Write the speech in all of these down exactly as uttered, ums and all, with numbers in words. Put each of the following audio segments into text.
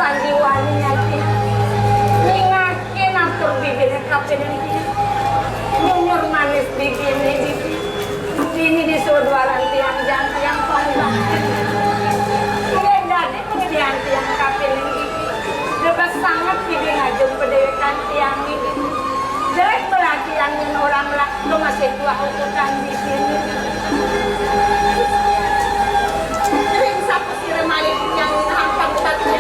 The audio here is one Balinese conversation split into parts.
Diwani ati. Ningakin atur bibiné kapining tiang. Nyunyur manis bibiné, bibi. Dini disuruh duaran tiang, jang tiang panggilan. Inggih dadi panggilan tiang kapining bibi. Jebes sanget bibi ngajeng padéwékan tiang, bibi. Jelek melati angin orang lak, lu masih tua ukuran di sini. Ring sapasira malih yang hampang tadi.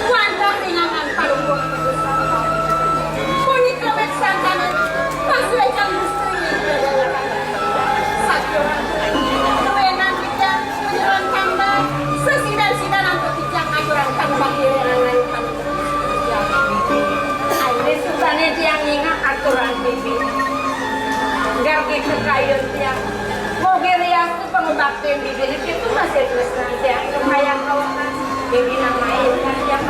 Wantah ringangan palungguh. Punika wit santana, masih kang istri. Sakira kewenan kita menyerang tambah, sesidan-sidan angkut tijang aturan tambah iringan. Ané subané tiang nyingak aturan bibi. Gargi kekayun tiang. Mogi riastu pangubaktin bibi niki tu masih terus nantiang kekayang kawanan. Bibi namain nantiang.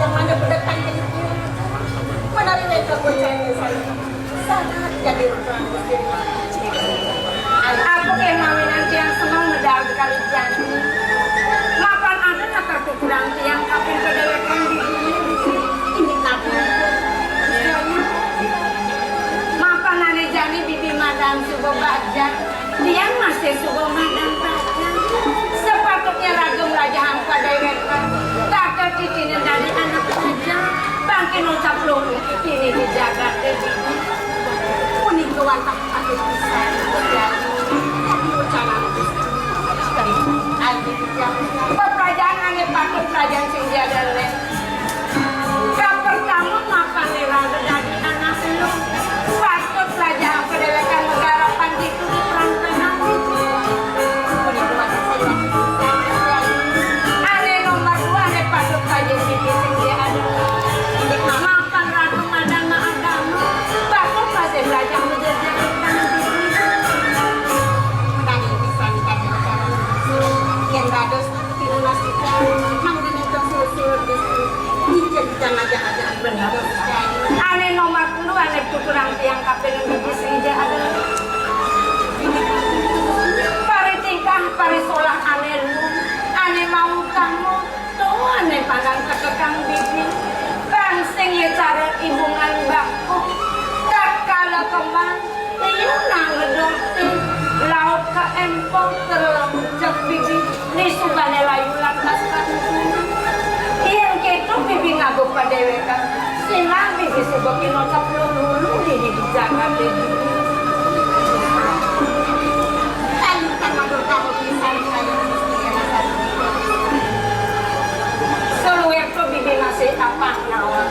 Yang mana pendatang ini? Menawi wénten kucing misalnya. Sangat jadi ukuran Gusti. Apa kémawinan tiang semeng medal kali jani. Mapan ada nak katuturan tiang kaping kadéwékan di dunia. Ini nabi. Mapan ané jani bibi madan suba bajang. Tiang masih suba madan bajang. Sepatutnya raga mlajahang padéwékan. Tata titiné dadi anak bajang. Bangké nocap lung titiné di jagaté. Punika wantah patut pisan. Dadi rencana. Ayo, tiang. Peplajahan ané patut plajahan sing diadané. Kapertama, mapan iraga dadi anak lu. Patut raja padéwékan negara pantiku di perantauan. Ané nomor dua, ané patut raja sing dia ada. Mapan ratu madan maagama. Patut masih raja menjadi. Yang dados Pinunas kita, mangda nenten susul-susul Gusti. Ngijen kita ngajak-ajak bener. Ané nomor telu, ané tuturang tiang kaping enem Gusti, ija ada. Paritingkah, parisolah ané luung, ané mautama, tuh ané pandang tekekang bibi. Bang sing ya cara ibungan bako, tak kala kembang, Liu nang ngedohti, laut ka empong, terlebet bibi, ni subané layu lantas kauntungan. Yén kéto bibi ngaba padéwékan, sinah bibi suba kinocap lulu dini di jagaté bibi. Kalitan matur kamu pisan, kaya mesti enak. Saluwéh to bibi masih apang nawang.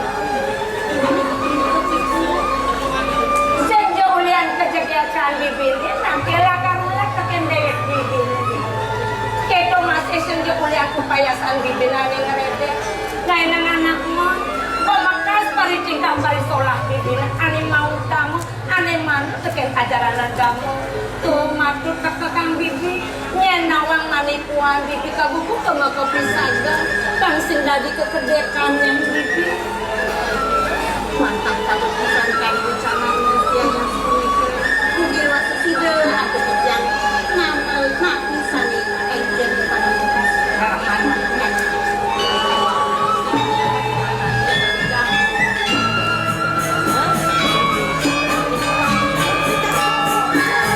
Senja ulian kajegekan bibiné, nangké lakar ulak tekén déwék bibiné. Kéto masih senja ulian kepayasan bibiné ané ngredek. Naénang anak mon, pamekas paritingkah parisolah bibiné ané mautama, ané manut tekén ajaran agama. Tuh, matur teka kang bibi, nyén nawang manikuan bibi kagugu kema kepisaga, kang sing dadi kekedékan nyén bibi. Mantap kagugusan kang bucanan mustian yang sepunika. Mugi wasesida aku kejang ngampel napi sané énjén pada mutus.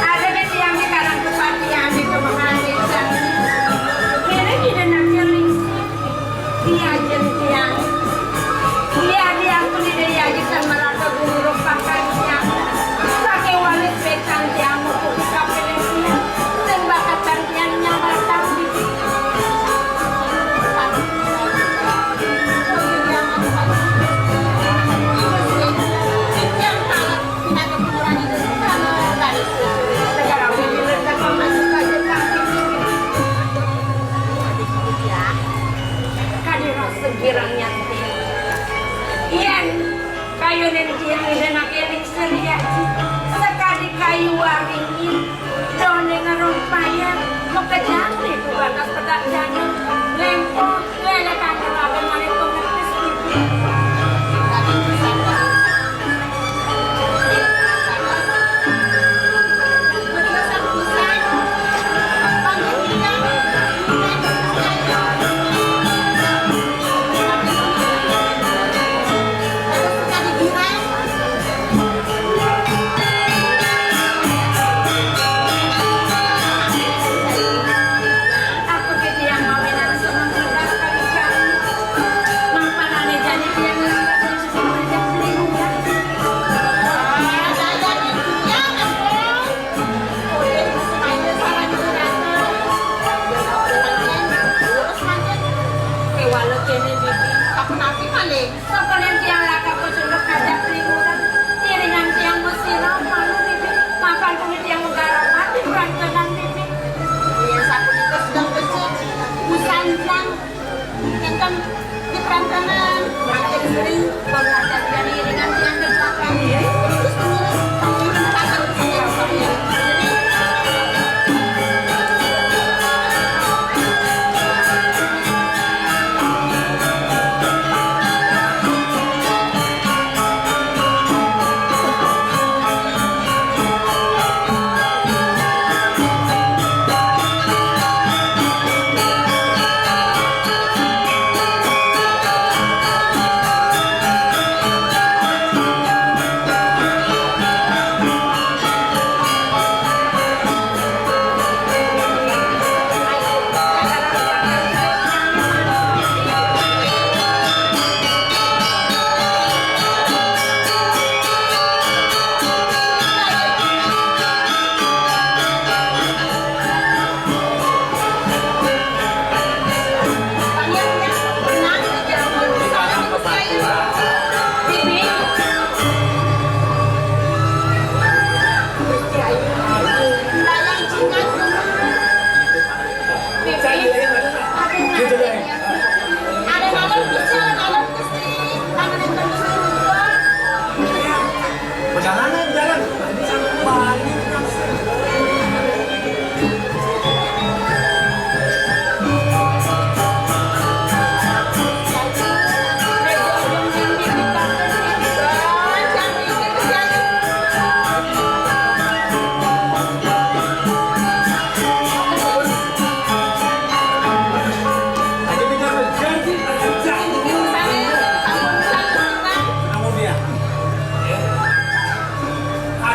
Ada di tiang di karang kepatihan di kemahan di jani. Kira di denang jeling. Iya jen tiang. Iya diampun di daya aji sama raka guru rupakan tiang. Saking walis pecan tiang mutu di kapiling tiang. Sing bakat tiang nyawar tang di Kadi rasa girang nyanti. Yén kayunin tiang ida nak eling seria. Sekadi kayu waringin. Done ngerumpayang, makejang ritu batas petak jana. Lempo, lelekan raga mari pengertis pipi.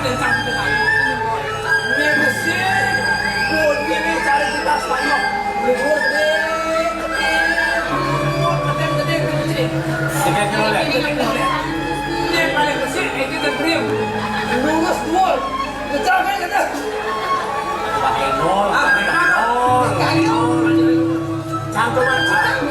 Né besik, bunyi né cara kita Spanyol. Luhur gedé, gedé, luhur gedé, gedé, gedé. Tiga kilo lé. Né paling besik, éngkén trim. Lurus dhuwur. Kencang, kencang. Pakai nol, ah, pakai nol. Kayu. Cangkeman, Pak.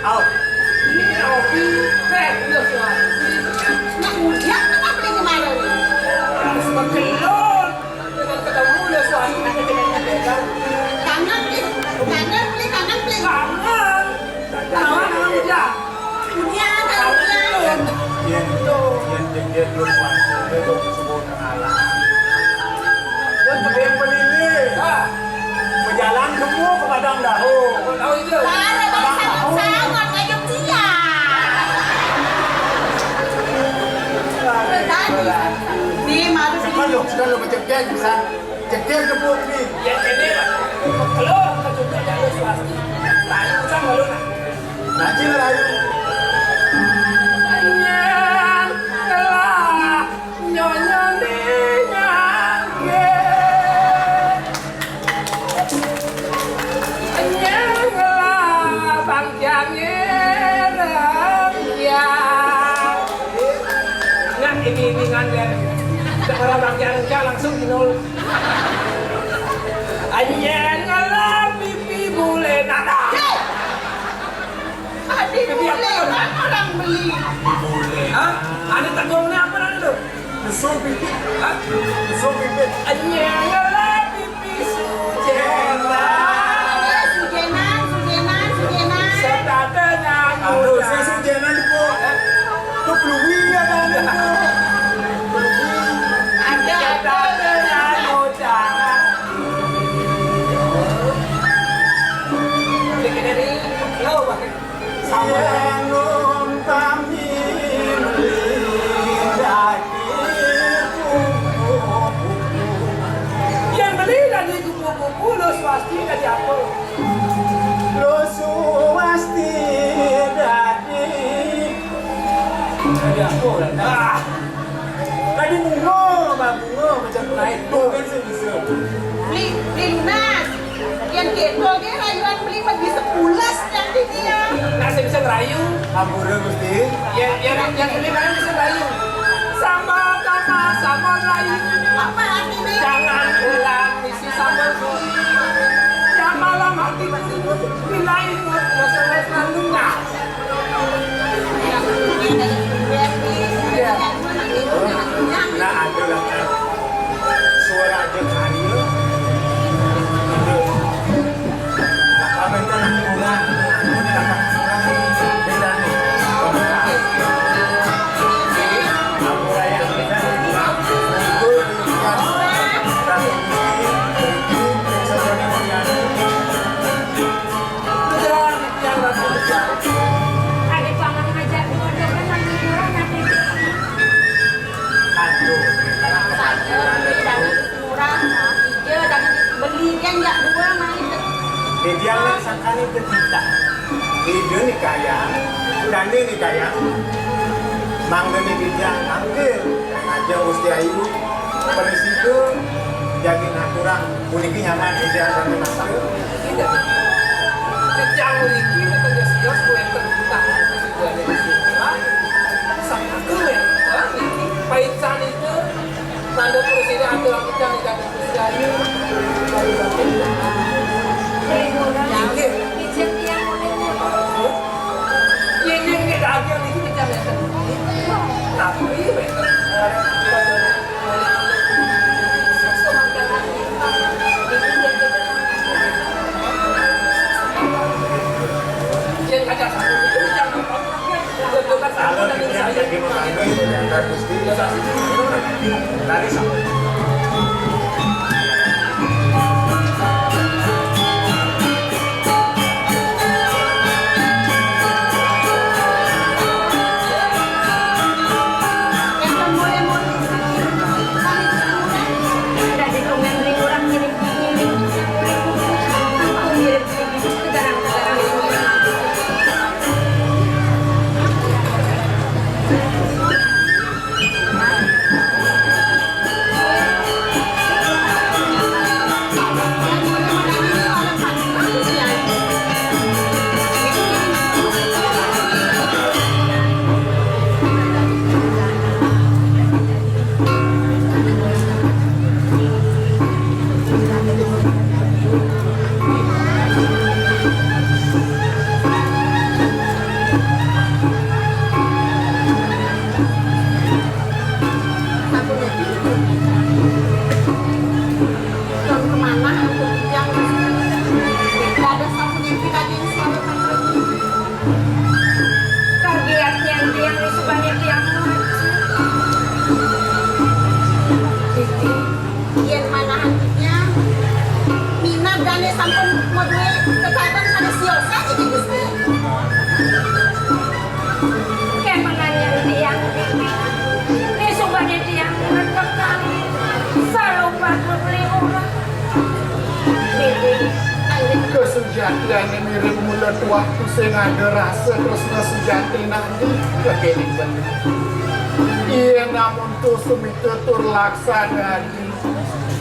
Au. Ini kopi, teh, udah suami. Nah, udah, kenapa ini malam? Harus berkelon. Dengan ketemu udah suami, nanti dengan beda. Kangen, Bli. Kangen, Bli. Kangen, Bli. Kangen. Kangen, kangen, udah. Udah, kangen, udah. Yén, yén jengjet lu kuat, lu sebut kenalan. Lu gede pelilih. Ah. Berjalan semua ke Padang Dahu. Padang Dahu. Padang Dahu. Sama, sama, kayak dia. Tadi. Nih, malu. Cepat lu, sudah lu kejepit, bisa. Cekel gebuk ni. Ya, ini lah. Kalau kejepit jalur swasti. Lain macam lalu nak. Nanti lah lalu. Yang telah nyonya ni nyangke. Yang telah bangkiang ireng ya. Nah, ini, ini ngan, ya. Orang bangkiang langsung di nol. Anjing ngelap pipi bule nada. Hei! Adi bule, apa? Kan orang beli. Bule. Hah? Ada tegongnya apa namanya tuh? Busung pipi. Hah? Busung pipi. Anjing ngelap pipi sujenan. Sujenan, sujenan, sujenan. Serta dengan aduh, saya sujenan itu. Itu peluwi ya kan itu. Peluwi. Ada, ada. Ada, ada. Yang kami beli daging kuku-kuku. Yang beli daging kuku-kuku, lo swasti dari apa? Lo swasti dari, dari apa? Ah. Tadi bunga, Bang, bunga macam naik tu kan bisa. Beli, beli lunas. Yang keto dia rayuan beli mah bisa pulas yang di dia. Nah, saya bisa ngerayu. Ampura, Gusti. Ya, ya, yang beli mana bisa ngerayu. Sama, sama, sama ngerayu. Apa artinya? Jangan pulang isi sambal kulit. Ya, malam hati kulit. Bila ingat masa lalu. Nah. Nah, ada lah, kan. Suara aja kaya. Apa itu nak kurang? Anu ni dapat kurang ni. Beda ni. Aku raya beda ni. Betul. Ada pangan ngajak dua orang nanti kurang nanti. Aduh, saya beli dari kurang, nah, iya, dari beli dia nggak dua, nah, itu. Dia bilang sakali ke kita. Dia ni kaya, dan ni kaya. Mang ni dia ambil, aja Gusti Ayu, perisiku, jadi natural. Puniki nyaman, Ida sami masak. Kejang puniki, kejang sios, kue terbuka. Kue terbuka. Sama kue, niki paican itu, tanda presiden atau kejang di kandang Gusti Ayu. Inggih. Inggih, inggih, daging niki kejang ya. Tapi, Sujati ané mirip mula tuah tusing ada rasa tresna sujati nadi ka kéné beli. Yén amun tusumita tur laksana adi,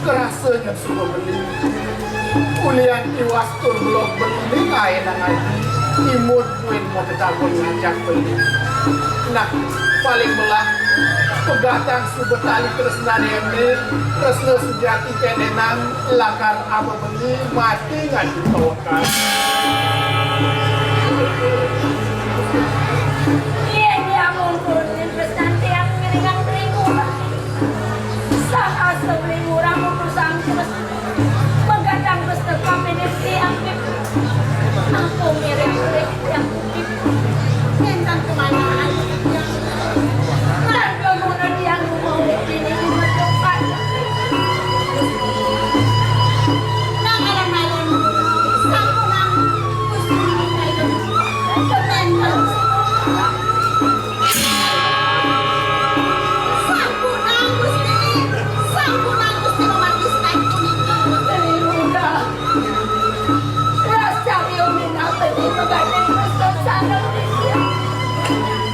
karasa nyén suba beli. Ulian tiwas tur belog beli aénang adi, imut buin matetapun ngajak beli. Nah, paling melah pegatang suba tali tresnané éné, tresna sujati kénénang lakar apa beli mati ngajak tawakal. Yén dia mungkul, terus nanti aku ngiringan beli murah. Sahasa beli murah mutus angkut. Magadang bes teka pinih tiang. Aku ngiring beli tiang. Nentang kemanaan tiang. Marga guna tiang mau bini di tempat. Nang alam-alam sampunang Gusti Kementerian. Sampunang Gusti, sampunang Gusti, memargi setan puniki. Beli muda. Rasa biung minang beli pegadai Kristus sareng Kristus.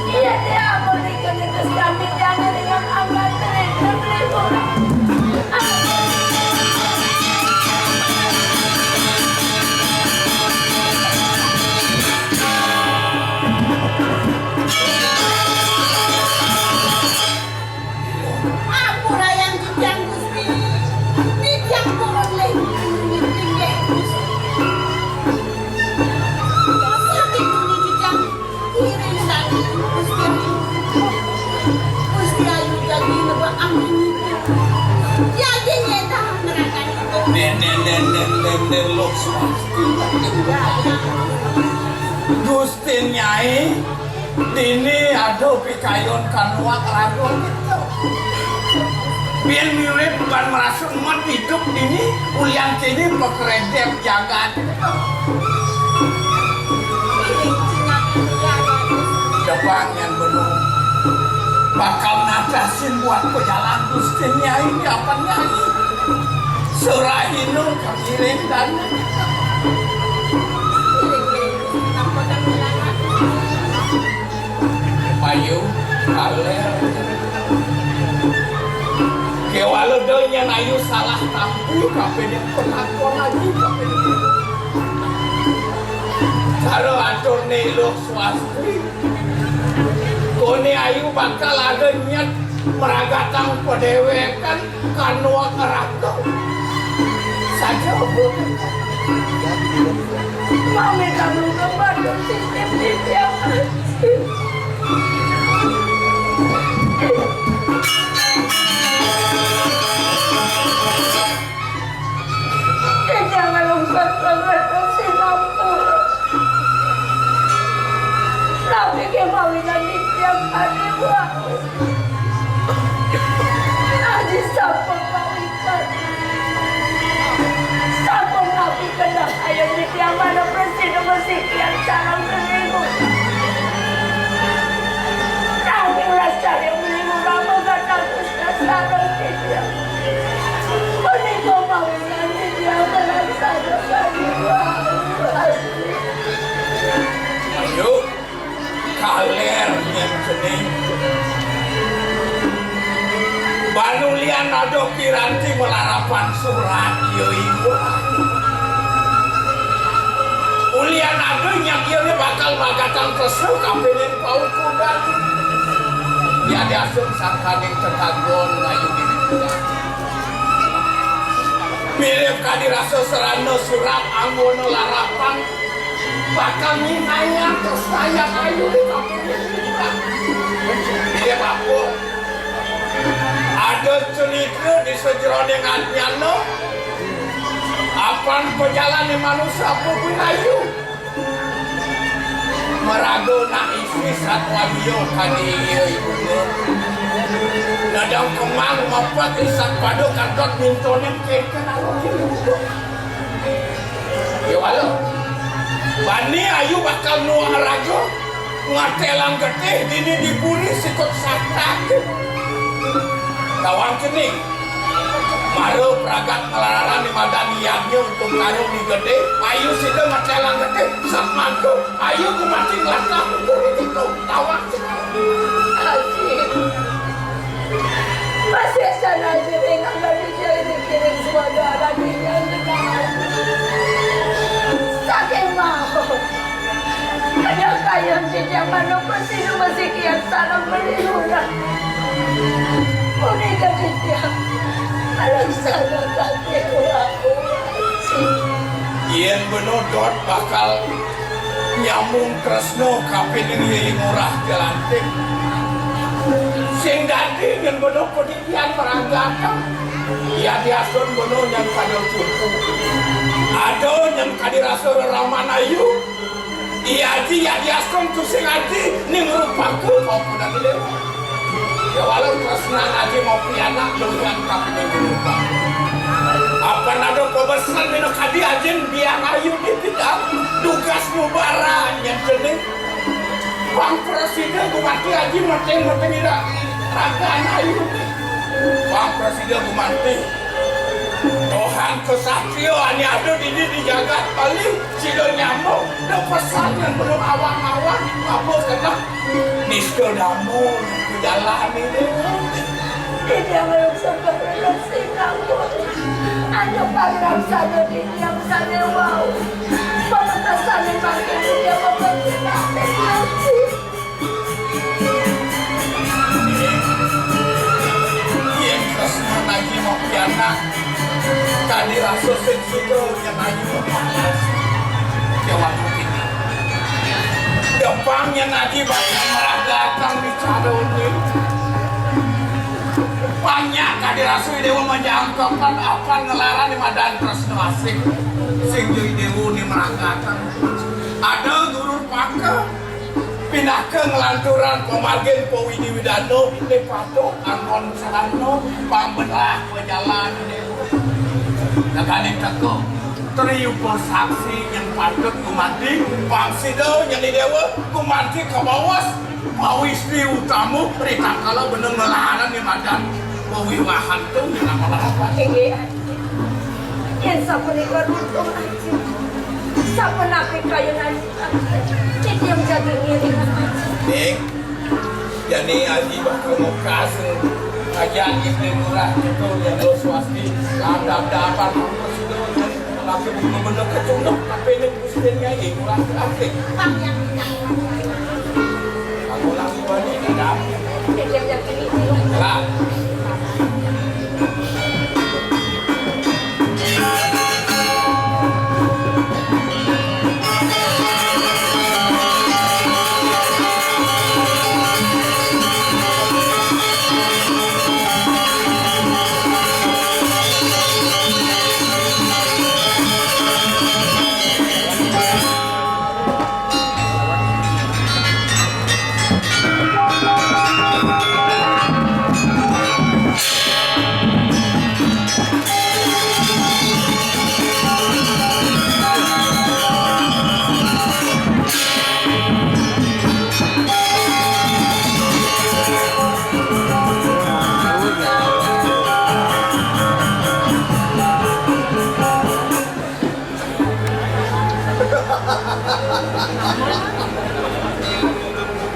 Iya, dia mau dikene Kristus kami, jangan dengan angkat beli, beli muda. Ampurayang titiang Gusti, titiang purun ling tinggi Gusti. Saking tuni titiang ngiring tadi Gusti Ayu. Gusti Ayu jagi nebak angin itu. Jagi nyedang nerakan itu. Den, den, den, den, den, den, Lok Swasti. Gusti Nyai. Dini ada pikayun kanuak raga kita. Bin mirip ban merasa emat hidup dini, ulian kini pekeredep jagat kita. Depan yang benar. Bakal natasin buat pejalan Gusti Nyai, apa Nyai? Surahinu kekiring dan Ayu, kaler. Kéwala da nyén Ayu salah tampi, kapéné pelakon Ayu, kapéné. Cara atur né Luh Swasti. Koné Ayu bakal ada nyet meragatang padéwékan. Kanuak raga. Saja. Mami kamu kepada sistem di tiap. Jangan lupa kepada Singapura. Tapi kemawinan di tiap hari, Wak. Aji sampun mawinan. Sampun napi kendak ayo di tiang mana presiden mesikian sarang seribu. Nanging rasa yang minggu lama gak tahu sarang tidak. Menikah mawinan di tiang mana sarang seribu. Ayo. Kaler nyén cening. Ban ulian ada piranti malarapan surat ya iwang. Ulian ada nyang ieu bakal magatang tresna kapéné paukudan. Ya diasung sangkaning tetagon ngayu di. Mirip kadi rasa sarana surat anggona larapan. Bakal minayang terus sayang ayu di kampung ini. Dia apa? Ada cerita di sejeroning adnyana. Apan pejalan di manusia apa pun ayu. Meraga nak isi satwa liya kadi iya ibu. Nadang kemang mepet isak pada kantot mintonin keken alun. Ya wala. Bani ayu bakal nuang raga, ngatelang getih dini di puri sikut satak. Tawang kini. Mara pragat nglararan di madan yadnya untuk karung di gedé, ayu sida matelang gedé, sat mangka, ayu gumanti nglatah ukur di ditu, tawang sida. Aji, masih sana aja dengan dari jari kiring suara lagi yang dengar. Saking mau. Kadang kayang titiang manuk pasti masih kian sareng beliuran. Punika titiang laksana kanthi uraku. Yén bena dot bakal nyambung tresna kapining Yéyé Ngurah Jalantik. Sing dadi yén bena padidian maragakan. Yadiastun bena nyang kada cupu. Ada nyang kadi rasa reraman ayu. Iya aji yadiastun tusing aji ning rupaku apa dadi lewa. Ya walau tresnan aji mau pianak dengan kapining rupa. Apa nado pabesen dina kadi ajin biang ayu di tidak dugas mubara nyentene. Bang Presiden gumanti aji meteng-meteng ira raga ayu. Bang Presiden gumanti. Tuhan kesatria ani ada dini di jagat Bali, sida nyambung, da pesan yang belum awang-awang, apa kena nista damu, jalan ini. Tidak belum sempat berhasil ngambung. Ada pagram sana di yang sana wau. Pemetasan makin dia pemetasan. Yén tresna aji mau pianak, kadi rasa sing suka yén aji mau panas. Jawab ini. Depang yén aji bakal marah datang bicara ini. Banyak kadi rasa dewa majangkepan apa ngelaran di madan tresna asih. Sing jadi dewa ni marah datang. Ada guru paka. Pinaka nglanturang pamargin pawidi widana, né patut anggon sarana, pambenah pajalan né. Nagane teka, triupa saksi yang patut gumanti, pangsida nyeni dewa, gumanti kabawas, pawistri utama, ritatkala bena ngelaran di madan, pawiwahan tu, nyena apa? Inggih, Aji. Yén sapunika runtung, Aji. Sapunapi kayun Aji? Titiang jagi ngiring. Ning, jani Aji bakal ngukas ngajak istri murah gitu, jaga swasti, ladang dapat apa sudah, laki bener-bener kecunduk, tapi ini Gusti Nyai murah laki. Bang, yang Aku lagi bani dendam. Titiang jagi ngiring. Lah.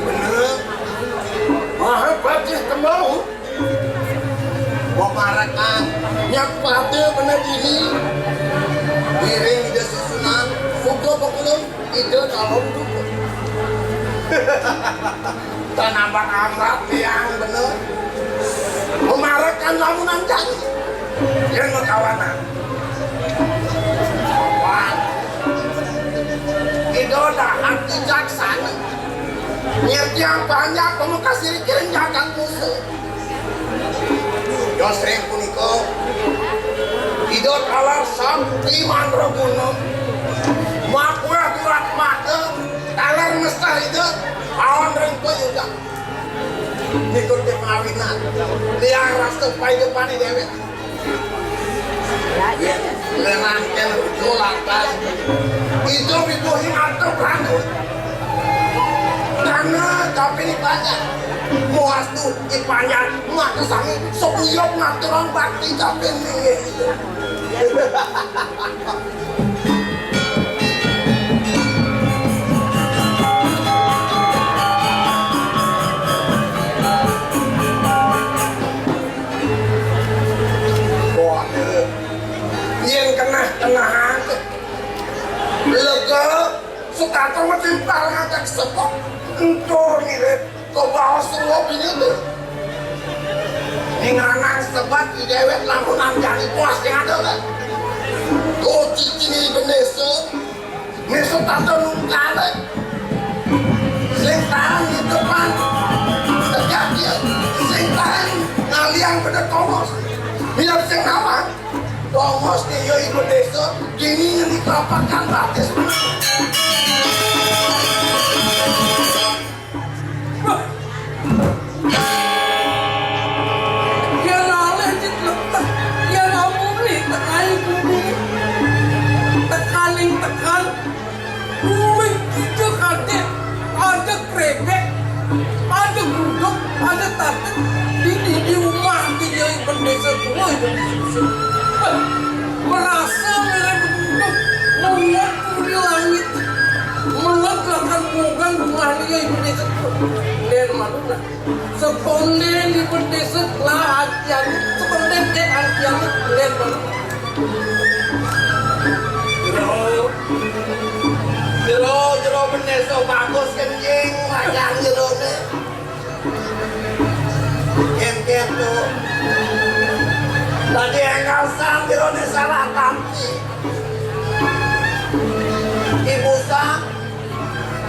Bener. Mahapatih Kembang. Wong marekan nyapate bener dini. Ngiring Ida susunan, suka pekulun, Ida calon dukun. Tanambang amat tiang bener. Memarekan lamunan janji. Yang ngekawanan. Wah. Ida dahat bijaksana. Nyertiang panjak pemekas diri kiring jagat musuh. Yosring punika, Ida taler sakti mandraguna, makuweh durat mata, taler mestah Ida, awan ring payudak. Nikur ti mawinan, liang rasa paidupané déwék. Yén ngrangkén ento lantas, Ida wibuhing arta prana. Karena tapi dipanjang. Moas tu, ipanjang, mata sami, sok uyok ngaturang bakti tapi nih. Waduh, yang kena-kena aja. Lega, Sutanto mah timpal ngajak sepok. Entur ngirit. Kok baos tuh bini tuh. Ning lanang sebat di dewek lamun anjani puas yang ada kan. Tuh cicing di bendesa. Nih Sutanto nungkale. Sing tahan di depan. Tegak dia. Sing tahan ngaliang pada tongos. Biar sing nawang. Tongos dia ibu desa. Kini yang dikelapakan batis. Yén alih cit leteh, yén amuni tekaning bumi, tekaning tekan, luwih kidul kadék, ada krébék, ada gudeg, ada tatet, di, di, di umah di Yai Bendésa tuwa, Yai Bendésa. Beh, merasa mirip gudeg, melihat di langit, melihat akan bukan rumah di Yai Bendésa tuwa. Lén manuna. Sekondén di bendésa lah atian, sekondén dek atian, lén baru. Jero, jero, jero bendésa bagus kenjing, wayang jeroné. Kén-kén tuh. Tadi enggal sang jeroné salah tampi. Ibu sang,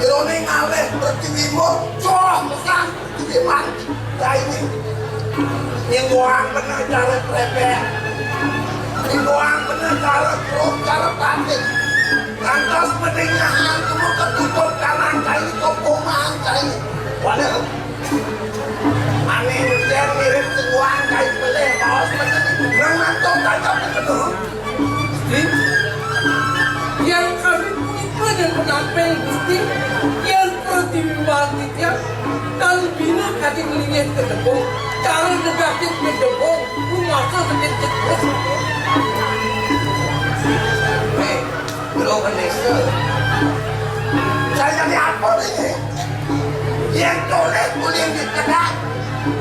jeroné ngalih pertiwi mur, coh, sang. Iman, kaini. Nyenggoang bener cara krepek. Nyenggoang bener cara keruk, cara patik. Ngantos pedingahan kamu ketutup kanan kaini, kepungan kaini. Waduh. Ané hujan mirip nyenggoang kain pelih, baos bener. Nang ngantos tangkap bener. Gusti, yén kami punika yén penampil Gusti, yén pratiwi titiang, kalbina kadi nglingih ka debong, cara negatif ka debong, rumasa sakit cekus. Hei, Bro Bendésa. Saya jadi apa ini? Yén toleh ulin ditedak,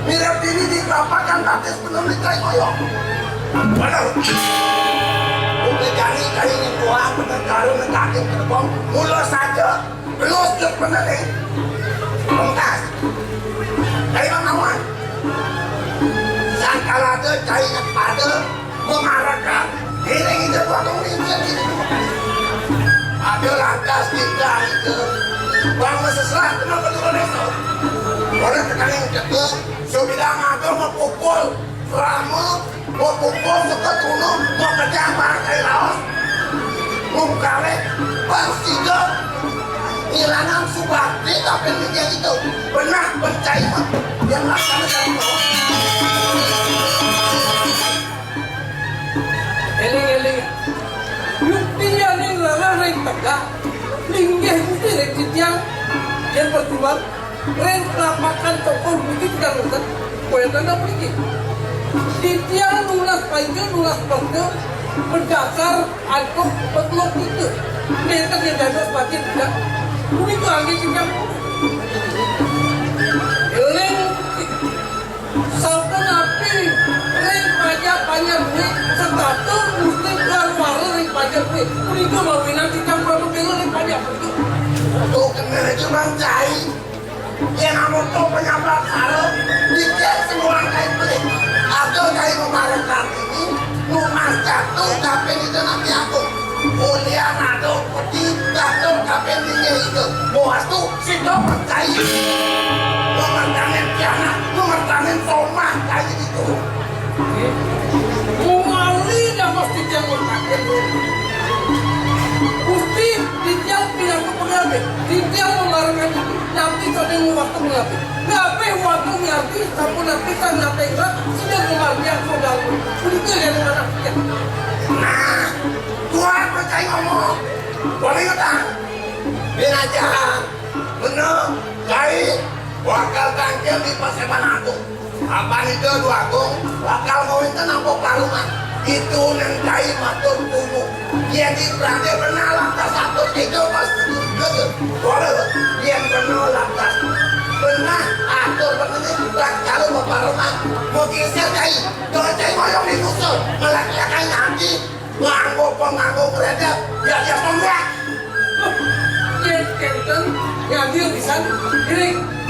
mirip dini di lapangan batis penuh di kai moyong. Waduh. Udah jani kai ini buang, bener karo negatif ke debong. Mula saja, belus jut bener nih. Pengkas. Kai bang awan. Sangkal ada, kai pada, memarekan, iring ida bakal ngincen gitu. Ada lantas kita itu. Bang seserah kenapa tuh kan itu? Orang tekan yang cekek, sebidang ada mau pukul, rame, mau pukul suka turun, mau kejamar kayak laos. Mungkare, pas tiga, ngilangan subakti tapi dia itu. Benar percaya mah. Yang laksanakan mau. Éling-éling. Yukti aning lereh ring tegak. Linggih budi ring titiang. Yén perjuang ring lapangan toko budi tigang wénten. Kuénten puniki. Titiang nunas panca, nunas panca, berdasar antuk petluk itu. Nénten yén dados batin tidak. Punika anggé titiang. Éling. Sapunapi ring pajak banjar duit, setata mesti keluar ring pajak duit. Punika mawinan titiang Prabu Bela ring pajak duit. Tuh kena aja Bang Cai. Yén amun tuh penyambat sara, mikir semua kayak beli. Ada kayak memarekan ini, nunas jatuh tapi itu nanti aku. Kuliah ada peti, jatuh tapi ini itu. Muas tuh Sida percaya. Pemertanen pianak, pemertanen somah, kaya gitu. Muali dah mesti jangan kaget. Gusti, titiang pinaka pengabih. Titiang memarangan itu. Tapi sadaya waktu pengabih. Kabeh waktu nganti sampun napi sang nate ingkang sida ngemargiang sodalmu. Punika yen anak titiang. Nah, Tuhan percaya ngomong. Boleh ngetang. Binajaran. Bener, baik. Bakal tangkil di Paseban Agung. Apa itu dua agung? Bakal ngawinkan ampo parungan. Itu nang cai matur kumu. Yén di berani benar lantas atur tiga pas betul. Boleh, yén benar lantas benar atur benar, tak kalau mau parungan. Mau kisah cai, jangan cai moyong di musuh. Melak-lelakan nanti. Nganggo penganggo kredit, ya dia pembuat. Yén kénten, ngambil pisan, ini.